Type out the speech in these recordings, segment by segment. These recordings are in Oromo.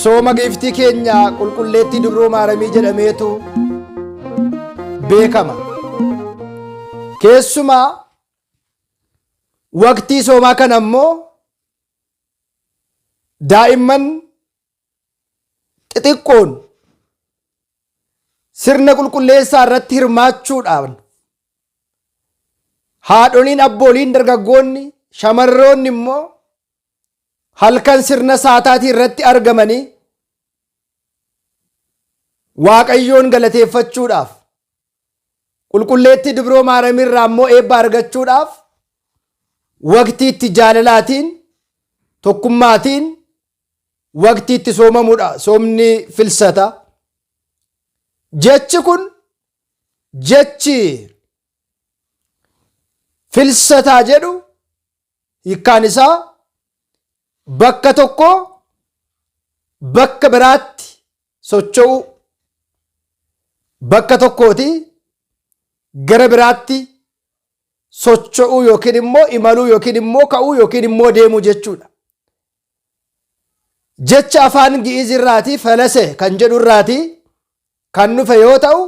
Sooma giiftii keenya qulqulleettii Dubroo Maaramii jedhameetu beekama. Keessumaa waqtii soomaa kana immoo daa'imman xixiqqoon sirna qulqulleessaa irratti hirmaachuudhaan haadholiin, abbooliin, dargaggoonni, shamarroonni immoo halkan sirna saataatii irratti argamanii Waaqayyoon galateeffachuudhaaf qulqulleettii Dubroo Maariyaam irraa immoo eebba argachuudhaaf waqtii itti jaalalaatiin tokkummaatiin waqtii itti soomamudha. Soomni filsata. Jechi kun jechi filsataa jedhu hiikkaan isaa bakka tokko bakka biraatti socho'uu, bakka tokkooti gara biraatti socho'uu yookiin immoo imaluu yookiin immoo ka'uu yookiin immoo deemuu jechuudha. Jecha afaan Gi'iz irraatii felese kan jedhu irraatii kan dhufe yoo ta'u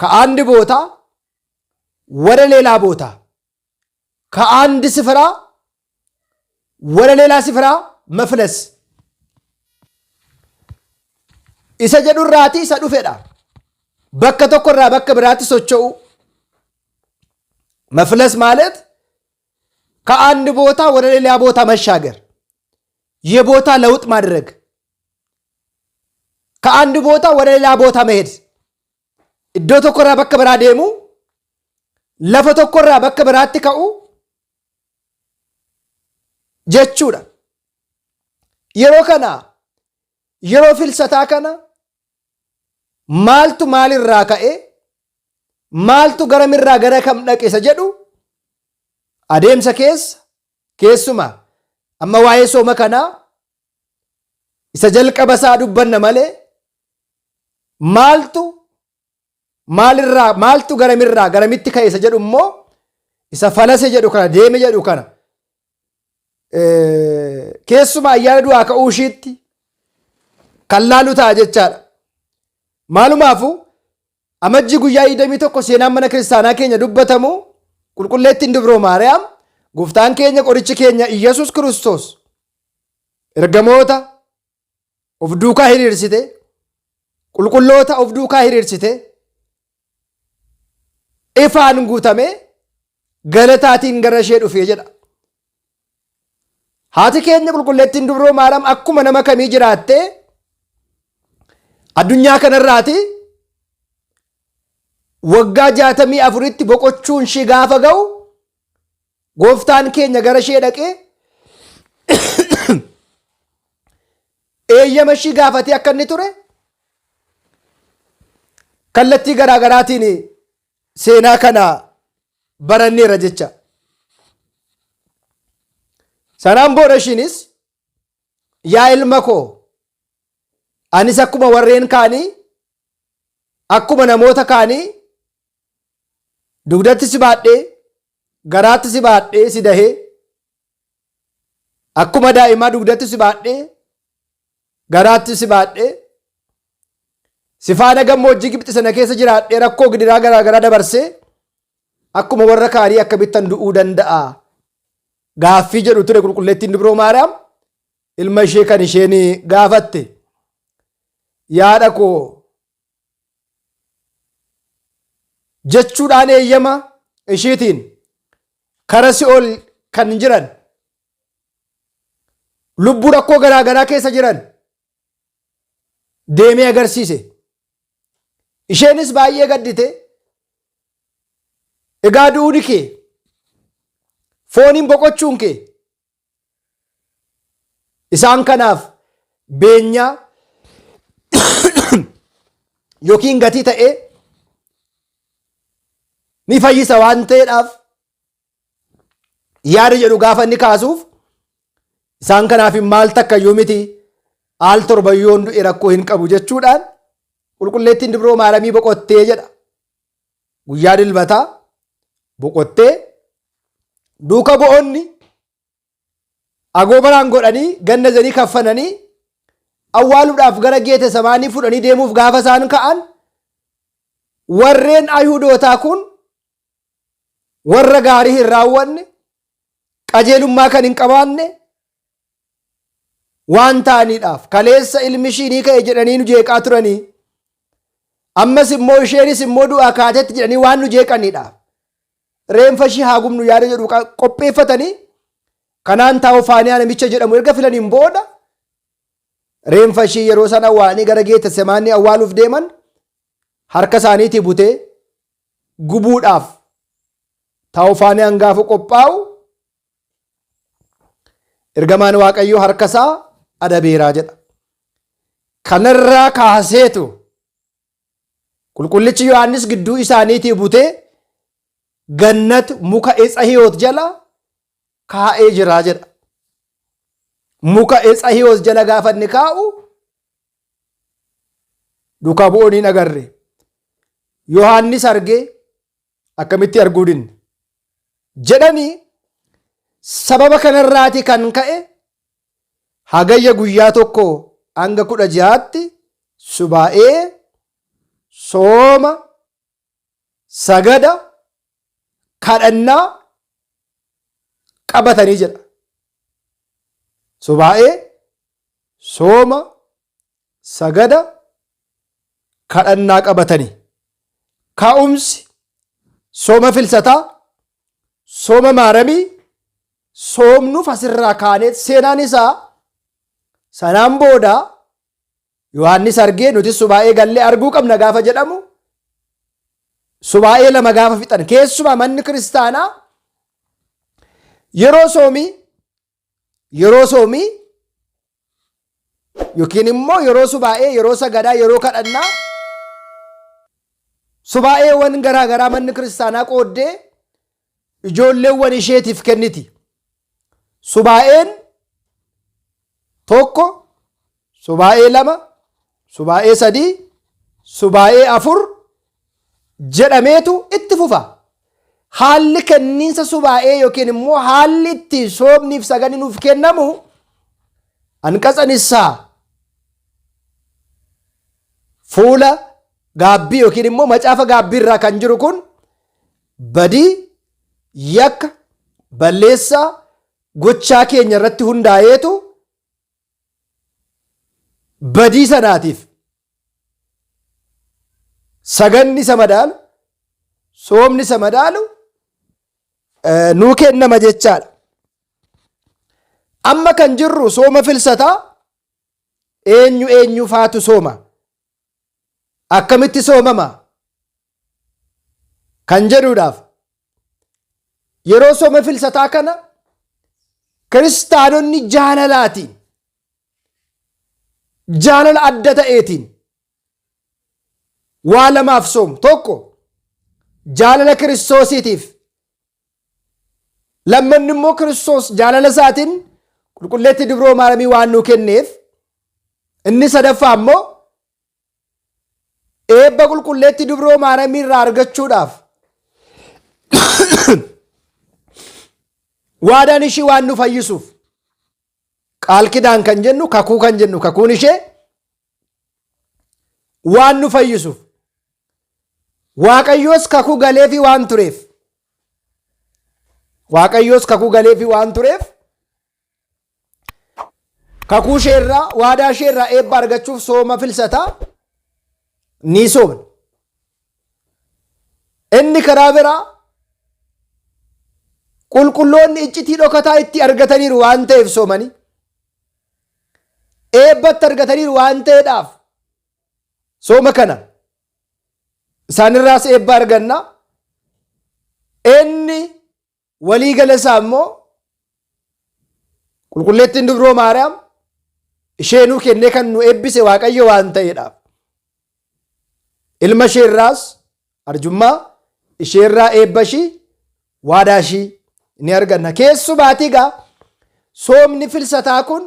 ከአንድ ቦታ ወደ ሌላ ቦታ ከአንድ ስፍራ ወደ ሌላ ስፍራ መፍለስ isa jedhu irraatii isa dhufedha. Bakka tokko irraa bakka biraatti socho'u. መፍለስ ማለት ከአንድ ቦታ ወደ ሌላ ቦታ መሻገር፣ የቦታ ለውጥ ማድረግ፣ ከአንድ ቦታ ወደ ሌላ ቦታ መሄድ፣ iddoo tokko irraa bakka biraa deemuu, lafa tokko irraa bakka biraatti ka'uu jechuudha. Yeroo kana yeroo filsataa kana maaltu maalirraa ka'e, maaltu garamirraa gara kam dhaqe isa jedhu adeemsa keessa keessuma amma waa'ee sooma kanaa isa jalqaba isaa dubbanna malee maaltu maalirraa maaltu garamirraa garamitti ka'e isa jedhu immoo isa falase jedhu kana deeme jedhu kana keessuma ayyaana du'aa ka'uu ishiitti kan laalu ta'a jechaadha. Maalumaafu Amajjii guyyaa 21 seenaan mana kiristaanaa keenya dubbatamu qulqulleettiin Dubroo Maariyaam gooftaan keenya qorichi keenya Iyyasuus Kiristoos ergamoota of duukaa hiriirsite, qulqulloota of duukaa hiriirsite, ifaan guutame galataatiin gara ishee dhufee jedha. Haati keenya qulqulleettiin Dubroo Maariyaam akkuma nama kamii jiraattee addunyaa kanarraati waggaa 64tti boqochuun ishee gaafa ga'u gooftaan keenya gara ishee dhaqee eeyyama ishii gaafatee akka inni ture kallattii garaa garaatiin seenaa kana baranneera jecha. Sanaan booda ishiinis yaa ilma koo anis akkuma warreen kaanii akkuma namoota kaanii dugdatti si baadhee garaatti si baadhee si dahee akkuma daa'imaa dugdatti si baadhee garaatti si baadhee si faana gammoojjii Gibxi sana keessa jiraadhee rakkoo gidiraa garaa garaa dabarsee akkuma warra kaanii akkamittan du'uu danda'a gaaffii jedhu ture qulqulleettiin Dubroo Maariyaam ilma ishee kan isheen gaafatte. Yaadha koo jechuudhaan eeyyama ishiitiin kara si'ool kan jiran lubbuu rakkoo garaa garaa keessa jiran deemee agarsiise. Isheenis baay'ee gaddite. Egaa du'uun kee fooniin boqochuun kee isaan kanaaf beenyaa yookiin gatii ta'ee ni fayyisa waan ta'eedhaaf yaada jedhu gaafa inni kaasuuf isaan kanaaf maal takka iyyuu miti al torba yoon du'e rakkoo hin qabu jechuudhaan qulqulleettiin Dubroo Maaramii boqottee jedha. Guyyaa dilbataa boqottee duuka bu'oonni agoobaraan godhanii ganna zanii kaffananii awwaaluudhaaf gara Geetesemaanii fudhanii deemuuf gaafa isaan ka'an warreen Ayihudootaa kun warra gaarii hin raawwanne, qajeelummaa kan hin qabaanne waan ta'aniidhaaf kaleessa ilmi ishii ni ka'e jedhanii nu jeeqaa turanii, ammas immoo isheenis immoo du'aa kaatetti jedhanii waan nu jeeqaniidhaaf reenfa ishii haa gubnu yaada jedhu qopheeffatanii, kanaan Taawufaaniyaa namicha jedhamu erga filaniin booda reenfa ishii yeroo sana awwaalanii gara Geetesemaanii awwaaluuf deeman harka isaaniitii butee gubuudhaaf Taawufaaniyaan gaafa qophaa'u ergamaan Waaqayyoo harka isaa adabeeraa jedha. Kanarraa kaaseetu qulqullichi Yohaannis gidduu isaaniitii butee gannat muka etsa hiyoot jala kaa'ee jira jedha. Muka etsa hiyoot jala gaafa inni kaa'u duukaa bu'oon hin agarre. Yohaannis argee akkamitti arguu dinne jedhanii, sababa kanarraati kan ka'e Hagayya guyyaa 1 hanga 16tti subaa'ee, sooma, sagada, kadhannaa qabatanii jedha. Subaa'ee, sooma, sagada, kadhannaa qabatanii. Ka'umsi sooma filsataa, sooma maaramii soomnuuf asirraa kaanee seenaan isaa sanaan booda Yohaannis argee nuti subaa'ee gallee arguu qabna gaafa jedhamu, subaa'ee 2 gaafa fixan, keessumaa manni kiristaanaa yeroo soomii yookiin immoo yeroo subaa'ee, yeroo sagadaa, yeroo kadhannaa, subaa'eewwan garaa garaa manni kiristaanaa qooddee ijoolleewwan isheetiif kenniti. Subaa'een 1, subaa'ee 2, subaa'ee 3, subaa'ee 4 jedhameetu itti fufa. Haalli kenniinsa subaa'ee yookiin immoo haalli itti soomniif saganni nuuf kennamu anqatsa nissaa fuula gaabbii yookiin immoo macaafa gaabbii irraa kan jiru kun badii, yakka, balleessaa gochaa keenya irratti hundaa'eetu badii sanaatiif saganni isa madaalu, soomni isa madaalu nuu kennama jechaadha. Amma kan jirru sooma filsataa eenyu eenyu faatu sooma? Akkamitti soomama? Kan jedhuudhaaf yeroo sooma filsataa kana kiristaanonni jaalalaatiin, jaalala adda ta'eetiin waa lamaaf soomu. Tokko jaalala Kiristoosiitiif, lammanni immoo Kiristoos jaalala isaatiin qulqulleetti dubroo Maaramii waan nuu kenneef, inni sadaffaa immoo eebba qulqulleetti dubroo Maaramii irraa argachuudhaaf waadaan ishii waan nu fayyisuuf, qaal kidaan kan jennu, kakuu kan jennu, kakuun ishee waan nu fayyisuuf, Waaqayyoos kakuu galeefii waan tureef, Waaqayyoos kakuu galeefii waan tureef, kakuu ishee irraa, waadaa ishee irraa eebba argachuuf sooma filsataa ni soomna. Inni karaa biraa qulqulloonni iccitii dhokataa itti argataniiru waan ta'eef soomanii eebbatti argataniiru waan ta'eedhaaf sooma kana isaanirraas eebba arganna. Inni walii gala isaa immoo qulqulleettiin dubroo Maariyaam isheenuu kennee kan nu eebbise Waaqayyo waan ta'eedhaaf. Ilma isheerraas arjummaa isheerraa, eebba ishii, waadaa ishii ni arganna. Keessumaatii egaa soomni filsataa kun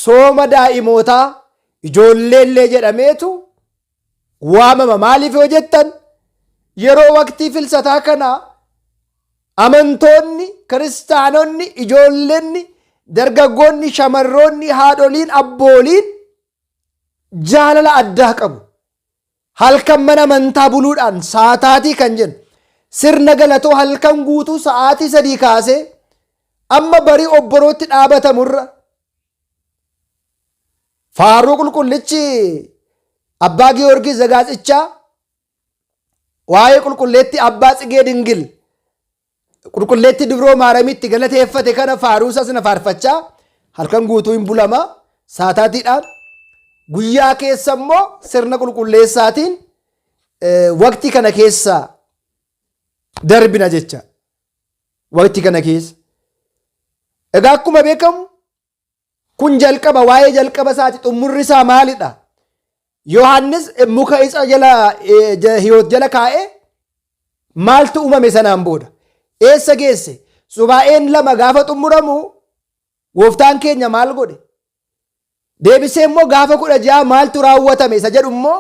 sooma daa'imootaa, ijoolleellee jedhameetu waamama. Maaliif yoo jettan, yeroo waqtii filsataa kana amantoonni, kiristaanonni, ijoollonni, dargaggoonni, shamarroonni, haadholiin, abbooliin jaalala addaa qabu. Halkan mana amantaa buluudhaan saataatii kan jennu sirna galatoo halkan guutuu sa'aatii 3 kaasee amma barii obborootti dhaabatamurra faaruu qulqullichi Abbaa Giyoorgis Zagaatsichaa waa'ee qulqulleetti Abbaa Tsigee Dingil qulqulleetti Dubroo Maaramitti galateeffate kana faaruusaa sana faarfachaa halkan guutuu hin bulama saataatiidhaan guyyaa keessa immoo sirna qulqulleessaatiin waqtii kana keessa darbina jecha waqtii kana keessa. Egaa akkuma beekamu kun jalqaba waa'ee jalqaba isaati xumurri isaa maalidha? Yohaannis muka isa jala hiyoot jala kaa'ee maaltu uumame sanaan booda? Eessa geesse? Subaa'een 2 gaafa xumuramu gooftaan keenya maal godhe? Deebisee immoo gaafa 16 maaltu raawwatame isa jedhu immoo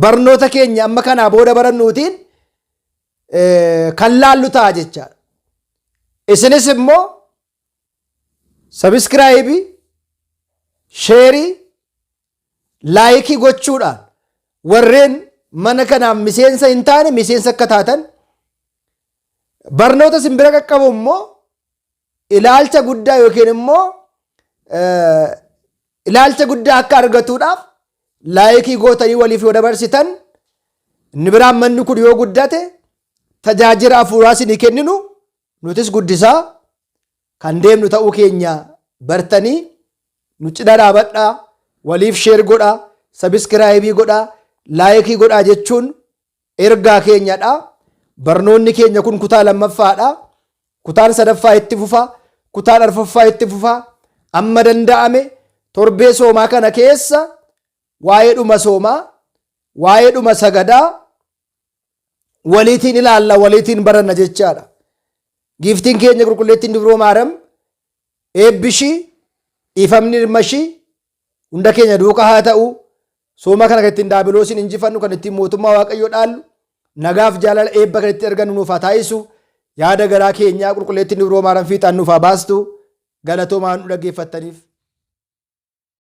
barnoota keenya amma kanaa booda barannuutiin kan laallu ta'a jechaadha. Isinis immoo sabiskiraayibii, sheerii, laayikii gochuudhaan warreen mana kanaaf miseensa hin taane miseensa akka taatan barnoota isin bira qaqqabu immoo ilaalcha guddaa yookiin immoo ilaalcha guddaa akka argatuudhaaf laayikii gootanii waliif yoo dabarsitan inni biraan manni kun yoo guddate tajaajila hafuuraa isinii kenninu nutis guddisaa kan deemnu ta'uu keenya bartanii nu cina dhaabadhaa waliif sheer godhaa sabiskiraayibii godhaa laayikii godhaa jechuun ergaa keenyadha. Barnoonni keenya kun kutaa lammaffaadha. Kutaan sadaffaa itti fufa. Kutaan arfaffaa itti fufa. Amma danda'ame torbee soomaa kana keessa waa'ee dhuma soomaa, waa'ee dhuma sagadaa waliitiin ilaalla, waliitiin baranna jechaadha. Giiftiin keenya qulqulleettiin Dubroo Maaram eebbishii, dhiifamni ilma ishii hunda keenya duukaa haa ta'u. Sooma kana kan ittiin daabiloosiin injifannu, kan ittiin mootummaa Waaqayyoo dhaallu, nagaaf jaalala eebba kan ittiin argannu nuuf haa taasisu. Yaada garaa keenyaa qulqulleettiin Dubroo Maaram fiixaan nuuf haa baastu. Galatoomaa nu dhaggeeffattaniif.